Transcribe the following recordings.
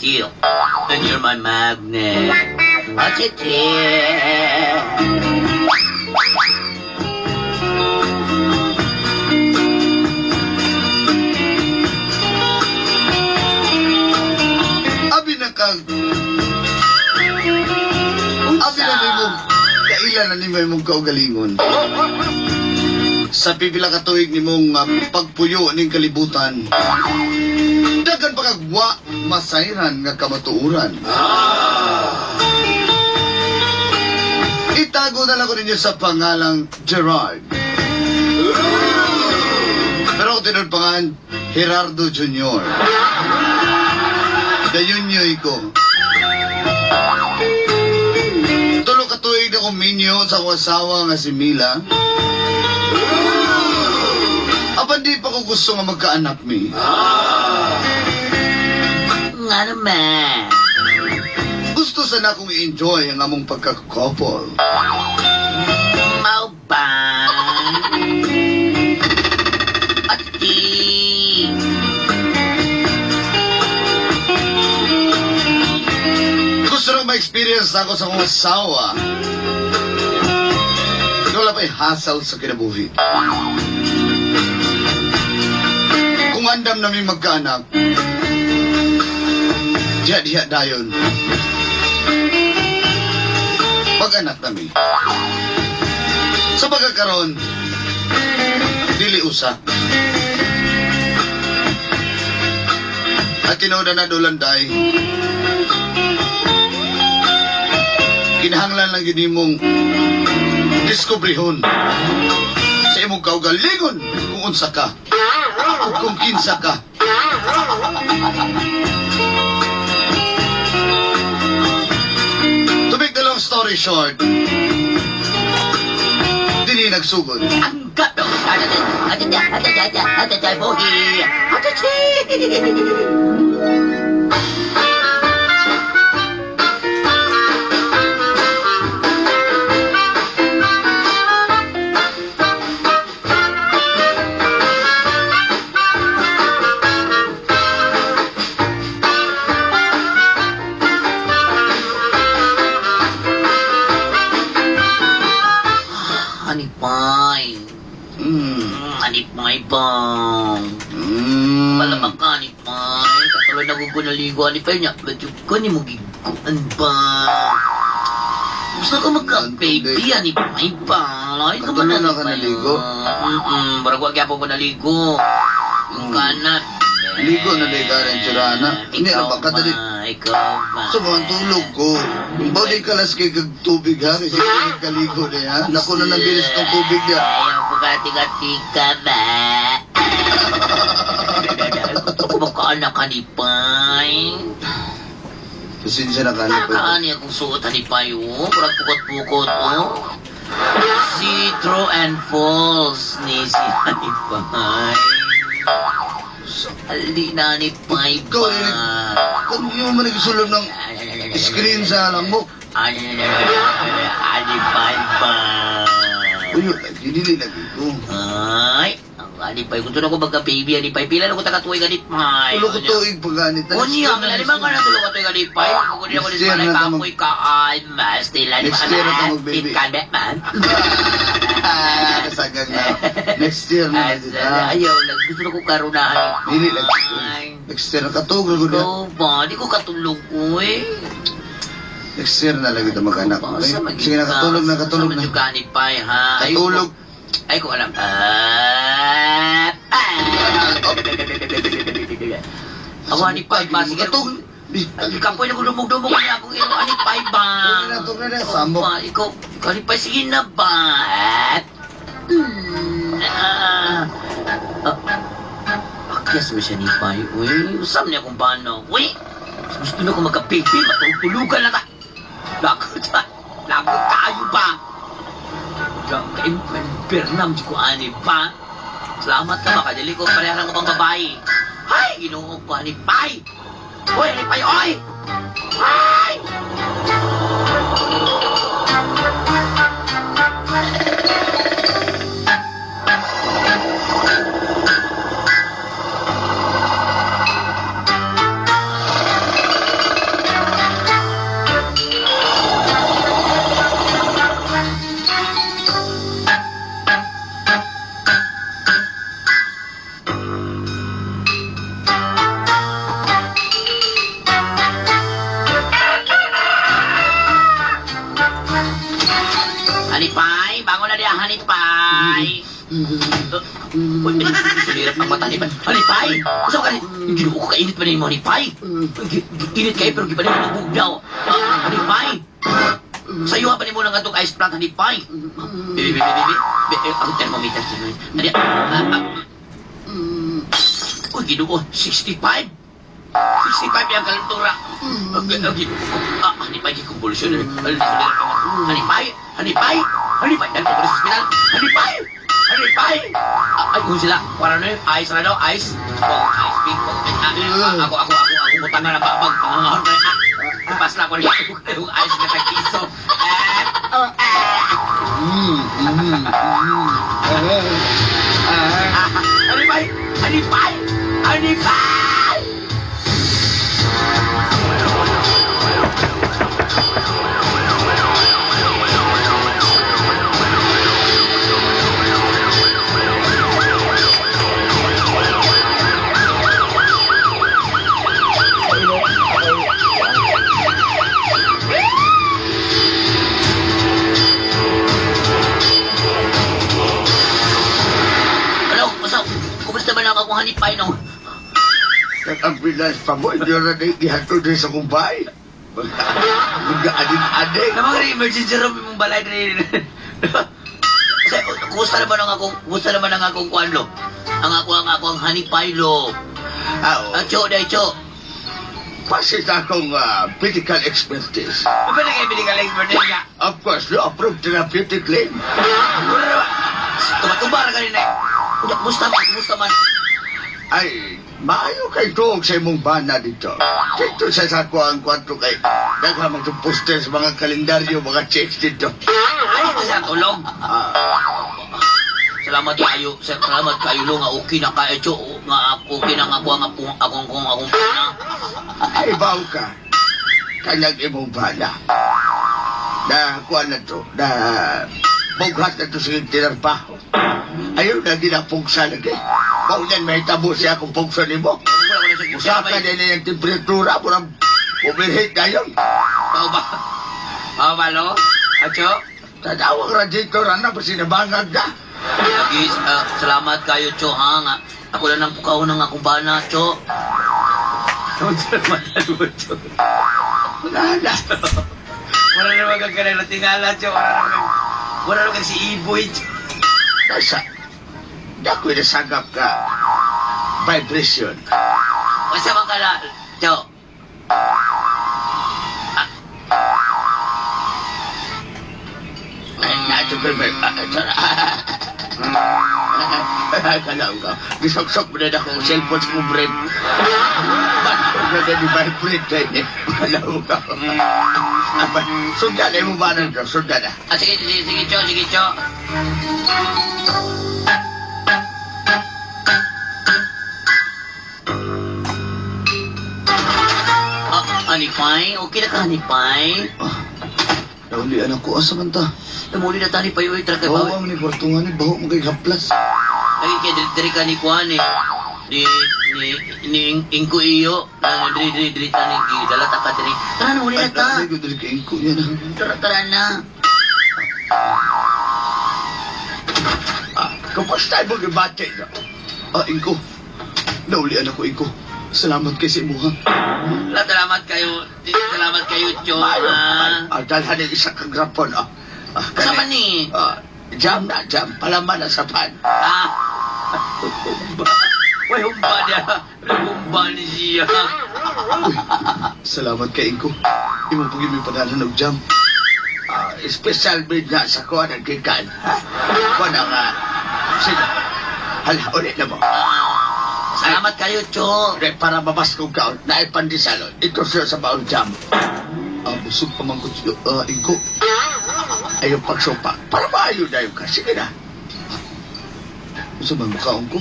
steel. And you're my magnet. Atiti. Abi na kang abi na nimo kaila na nimo imong kaugalingon. Sa pipila ka tuig nimong pagpuyo ning kalibutan. Daghan pa kag wa masayran nga kamatuoran. Itago na lang ko ninyo sa pangalang Gerard. Pero ako tinuod pangalan Gerardo Jr. Dayunyoy ko. 3 ka tuig na kong minyo sa akong asawa nga si Mila. Apan di pa ko gusto nga magkaanak mi. Nga naman. Gusto sana akong i-enjoy ang among pagka-couple. Mao ba? Atiti. Gusto nang ma-experience ako sa akong asawa. Wala pa'y hassle sa kinabuhi. Kung andam namin magkaanak, diha-diha dayon. Pag-anak nami. Sa pagkakaroon, dili usa. At tinuod na dulanday, kinahanglan lang yun imong diskubrihon sa imong kaugalingon kung unsa ka o kung kinsa ka. To make the long story short, dili nagsugod. Ang gato. Atiti, atiti, atiti, atiti, buhi. Atiti. Hanipay. Hanipay ba? Malamang ka, hanipay. Katuloy na ko naligo, hanipay niya. Medyo ko ni mo giguan ba? Gusto ko magka-baby, hanipay ba? Ay, Katuloy na ka naligo? Barag wag yapon ko naligo. Yung kanat. Ligo na di ka rin, Tsurana. Hindi, Ikaw ano ba, kadali- ba? Ikaw ba? So, mga tulog ko. Bawdi ka las kay kag tubig ha, kasi kay kaligo na ha. Naku na nang bilis ng tubig niya. Ayaw ko katika-tika ba? Gusto ko magkaanak, hanipay. Pasensya na ka, hanipay. Nakaani akong suot, hanipay, oh. Murag pukot-pukot, oh. Si True and False ni si Hanipay. Ali na hanipay Ikaw, ba? Kung hindi mo man nagsulog ng screen sa lamok. Hanipay ba? Uy, dili lagi ko. Ay, ang hanipay. Gusto na ko magka-baby, hanipay. Pila na ko taga-tuwig, hanipay. 3 ka tuig pag ganit. Unya, ang lima ka na 3 ka tuig, hanipay. Kung hindi ako Next year din na ta kapoy ka, ay, mas tila Next year na ta mag-baby. man. Kasagang na. Next year na lang kita. Ayaw lang. Gusto na ko karunahan. Dili lagi ko. Next year na katulog ko na. Ikaw ba? Di ko katulog, uy. Next year na lang kita mag-anak. Okay? Sige na, katulog na, katulog na. Sa ka, hanipay, ha? Katulog. Ay, ko alam. Ako, hanipay ba? Sige, Katulog. Ay, kapoy na ko dumog-dumog niya akong ilo. Hanipay ba? Tulog na, tulog na, samok. Ba, ikaw, hanipay, sige na ba? Akyas mo siya ni Pai. Uy, usam niya kung paano. Uy, gusto na ko magka-baby, matulog-tulugan na ta. Lagot ba? Lagot kayo ba? Bernam di ko ani pa. Salamat ka, makadali ko pareha ng ubang babae. Ay, ginoo ko, ani Pai. Uy, ani Pai, oy! Ay! Hanipay. Uy, sulirap ang mata ni Pai. Hanipay! Usa ka ni? Ginoo ko, kainit pa nimo, Hanipay. Init kayo pero gipanin mo bugnaw. Ah, Hanipay! Sayo pa nimo lang atong ice plant, Hanipay. Bibi, bibi, bibi. Ang thermometer. Ano? Uy, Ginoo, 65. 65 yung kalentura. Ang Ginoo ko. Ah, Hanipay, gikumbulsyon. Hanipay, Hanipay, Hanipay. Dahil pa sa ospital. Hanipay! Hanipay! Ah, ay, kung sila, wala na yun. Ice na daw, ice. Oh, ice, big. Oh, ako, ako, ako, ako, butang na babag. Pangangahon na. Ah, pas na ako rin yung ice na tag-iso. Ah, ah, ah, Hanipay! Hanipay! Hanipay! Ano, basta, kumusta man ang akong Hanipay no? Nag-ambulance pa mo, hindi na gihatod din sa kumbay. Mag-adig-adig. Namang rin emergency room imong balay rin. Kasi, kumusta naman ang akong, kumusta naman ang akong kuan lo? Ang akong Hanipay lo. Ah, oh. Ah, cho, day, cho. Pasit akong medical expertise. Ano ba nag-medical expertise nga? Of course, you approve therapeutic claim. Wala na ba? Tumatumba na kanina eh. Unya, kumusta man, kumusta man? Ay, maayo kay tuog sa imong bana dito. Dito sa sako ang kwarto kay daghan man itong poster sa mga kalendaryo, mga checks dito. Ay, ito sa tulog. Ah, Salamat kayo, salamat kayo lo nga okay na kayo, cho. Nga okay na nga ako ang akong akong akong akong puna. ay, baw ka. Kanyang imong bana. Na kuan na to, na bughat na to sa tinarbaho. Ayaw na ginapugsa lagi. Maunan may tabo siya kung pugsa nimo. Wala ko na sa Usaka din yung temperatura, murang overheat na yun. Tao ba? Tao ba, lo? Acho? Tadawang radiator, anak, pa sinabangag na. Lagi, salamat kayo, Cho, ha? Nga, ako lang ang pukaw ng akong bana, Cho. Salamat mo, Cho. Wala na. Wala naman kang kanila tingala, Cho. Wala naman kang si Iboy, Cho. Nasa, dako'y nasagap ka. Vibration. Basta man ka na, Cho. Ay, nato ko may... Kalaw ka. Gisoksok mo na akong cellphone sa kong brain. Ba't ko na din vibrate eh. Kalaw ka. Sundan na mo ba na Sundan na. Ah, sige, sige, sige, Cho, sige, Cho. Ah, Hanipay? Okay na ka, Hanipay? Ah, naulian ako. Asa man ta? Namuli na tani pa yun, tara kay Baho bawi. ang ni kwarto nga ni, baho mo kay haplas. Lagi kay diri diri ka ni Kuan eh. Di ni ni ingko iyo. Na diri diri diri ta ni dala ta ka diri. Tara na muli Ay, na ta. ay, diri kay ingko niya na. Tara tara na. Ah, kumusta mo gibati no? Ah, ingko. Naulian ako, ingko. Salamat kay sa imuha. La, salamat kayo. Salamat kayo, Cho. Mayo, Ah. ah, dalhan ng isa kang grapon. Ah, ah, Asa man ni? Ah, jam na, jam. Palaman na sa pan. Ah. Humba. Way humba niya. Humba ni siya. Uy, salamat kay ingko. Imong pag imoy padalan og jam. Ah, special made na sa kuha ng gikan. Ha? Kuha ng, sige. Hala, ulit na mo. Ah, salamat kayo, Cho. Re, para mabaskog ka, naipandisalon. Ito siya sa baong jam. Ah, busog pa man ko, ah, ingko. Ayaw pagsupa. Para maayo na yun ka. Sige na. Unsa man mukaon ko?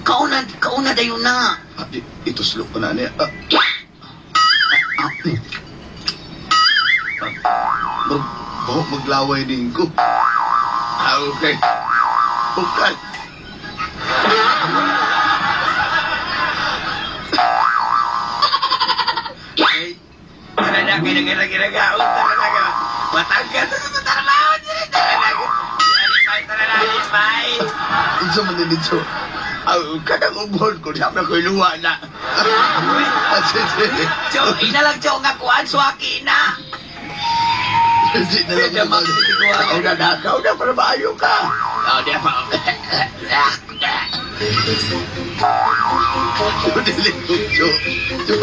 Kauna, kauna dayon na. Ah, di, ituslo ko na niya. Ah. Ah, ah, mm. Ah, Mag, baho maglaway ni ingko. Ah, okay. Okay. Ay, tara na, kaya kaya kaya kaya tara na, matanggal na sa trabaho, tara na, tara na, tara na. Anipay. Unsa man ni Cho? Kanang umhon ko, siya na ko'y luwa na. Ah, sige. Cho, ina lang Cho nga kuan suwaki na. Sige na lang. Ikaw na na, ikaw na, para maayo ka. Oh, di pa. Dili ko, Cho. Cho.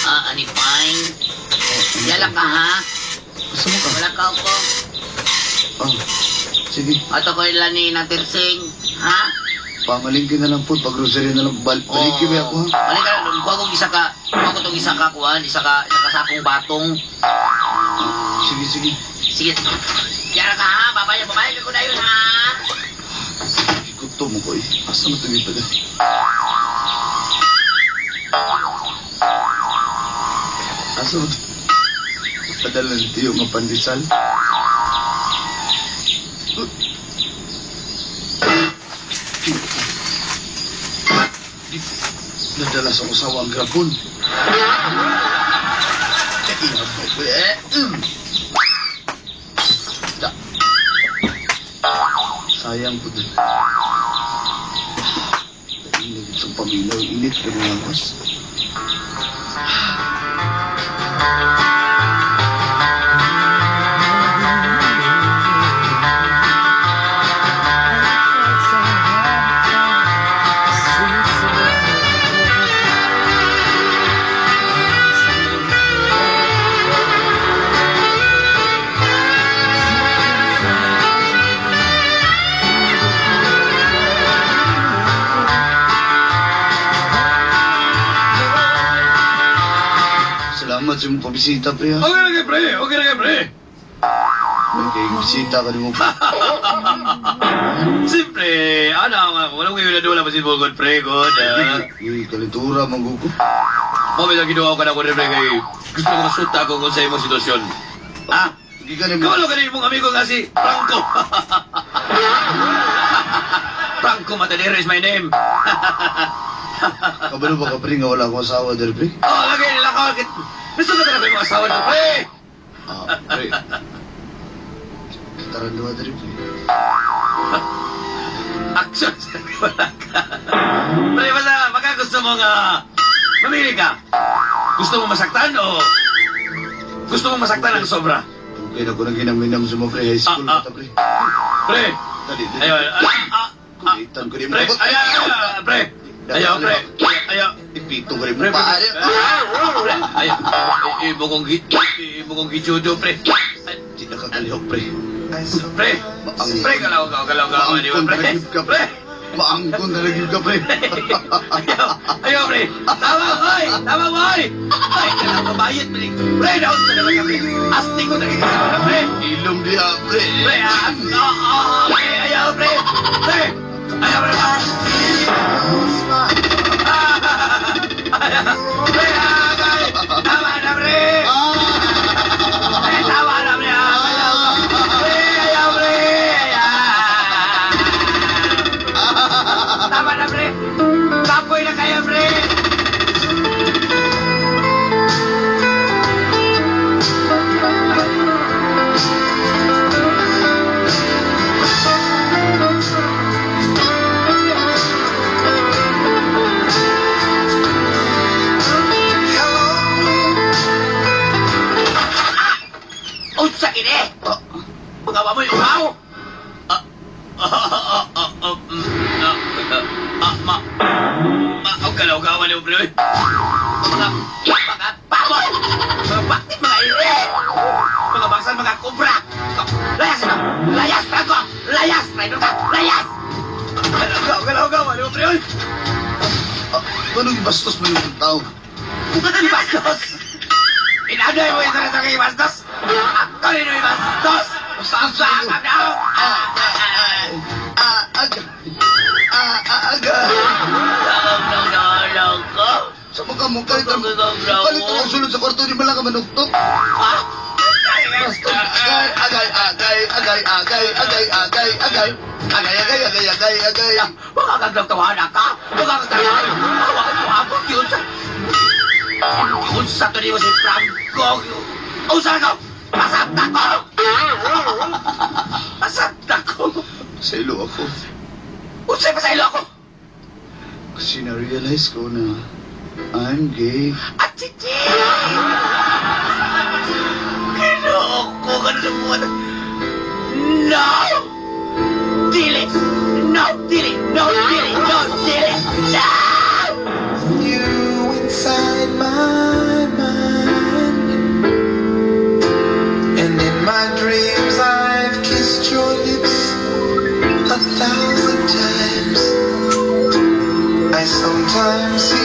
Ah, Anipay. Yala ka ha. Gusto mo ka? Wala ka ko. Oh, sige. Ato ko ilan ni Natirsing. Ha? Pamalingki na lang po. Pag-grocery na lang. Baliki ba ako, ha? Balik ka lang. Kuha kong isa ka. Kuha ko tong isa ka kuan. Isa ka sakong batong. Sige, sige. Sige. Yala ka ha. Babaya, babaya ko na yun ha. Gutom ko eh. Asa mo ito pa Asa mo ito? Padala ni Tiyo nga pandesal. Nadala sa usawa ang grabon. Sayang po din. Init sa paminaw, init ka mga boss. Salamat sa imong pabisita, pre. Ha? Okay lang kay pre. Okay lang kay pre. May kay bisita ka nimo. Siyempre, ano, walang kayo na dula pa si Bogod, pre. Good. Ah. Uy, kalintura, mangguko. Mami lang ginawa ko na ko rin, pre, kay gusto ko masuta ako kung sa imong sitwasyon. Ah, Hindi ka nimo. Kaulo ka rin mong amigo nga si Franco. Franco Matadero is my name. Kabalo ba ka, pre, nga wala akong asawa dere, pre? Oh, lagi nila ka. Gusto ka talaga yung asawa na, pre. Ah, pre. Taran duha dere, pre. Action, wala ka. Pre, basta, baka gusto mo nga, mamili ka. Gusto mo masaktan o gusto mo masaktan ang sobra? Okay na ko nang ginaminam sa mga pre, high school Ah, ah. pa ta, pre. Pre, Dali, dali. ayun, Kulitan ko rin mo. pre, ayaw, ayaw, pre, ayaw, pre, ayaw. Ipito ko rin mo Pre, pre, pa. pre, pre, ayaw, imo kong imo kong gijudo, pre. Ay, Di na kakalihok, pre. Pre, pre, kalaw ka, kalaw ka, di ba, Maangkon pre? na gyud ka, pre. Maangkon na gyud ka, pre. Ayaw, ayaw, pre. Tama, boy! Tama, boy! Ay, kalaw ka, bayad, pre. Pre, daot na naman ka, pre. Asti ko, nagkikasama na, pre. Ilom diha, pre. Pre, pre, ayaw, pre. Pre, ayaw, pre. Ah, pre, pre, tama na, pre. Pre, tama na, pre. Ayaw, pre, ayaw, pre. Ayaw. Tama na, pre. Kapoy na kayo, pre. Unsa kini? Mga wamoy uhaw. Ah, ah, ah, ah, ah, ah, ah, ma, ma, ang kalaw-gawan niyo, pre. Mga, mga pamot, mga bakit, mga ire, mga baksan, mga kubra. Layas ito! Layas, Franco! Layas! Driver ka! Layas! Kalaw-gawan niyo, pre. Ah, anong bastos mo yung tao? Bastos! Inaday mo isa sa kay bastos! Ako rin mo bastos! Saan Sa sa akang Ah, ah, agay. Ah, ah, agay. Ko. Sa mukha mo, kalit ang... Kalit ang sulod sa kwarto, di ba lang ka manuktok? Ah! Bastos. Agay, agay, agay, agay, agay, agay, agay, agay. Agay, agay, agay, agay, agay. Makakagtawanan ka! Makakagtawanan! Hawakan mo ako! Yun sa... Yun sa to niyo si Franco! Usa ko! Pasabta ko! Pasabta ko! Sa ilo ako. Unsay pa sa ilo ako! Kasi na-realize ko na I'm gay. At chichi! Ginoo ko! Ganun ang buwan. No! Dili! No! Dili! No! Dili! No! Dili! No! You inside my mind. And in my dreams, I've kissed your lips 1,000 times. I sometimes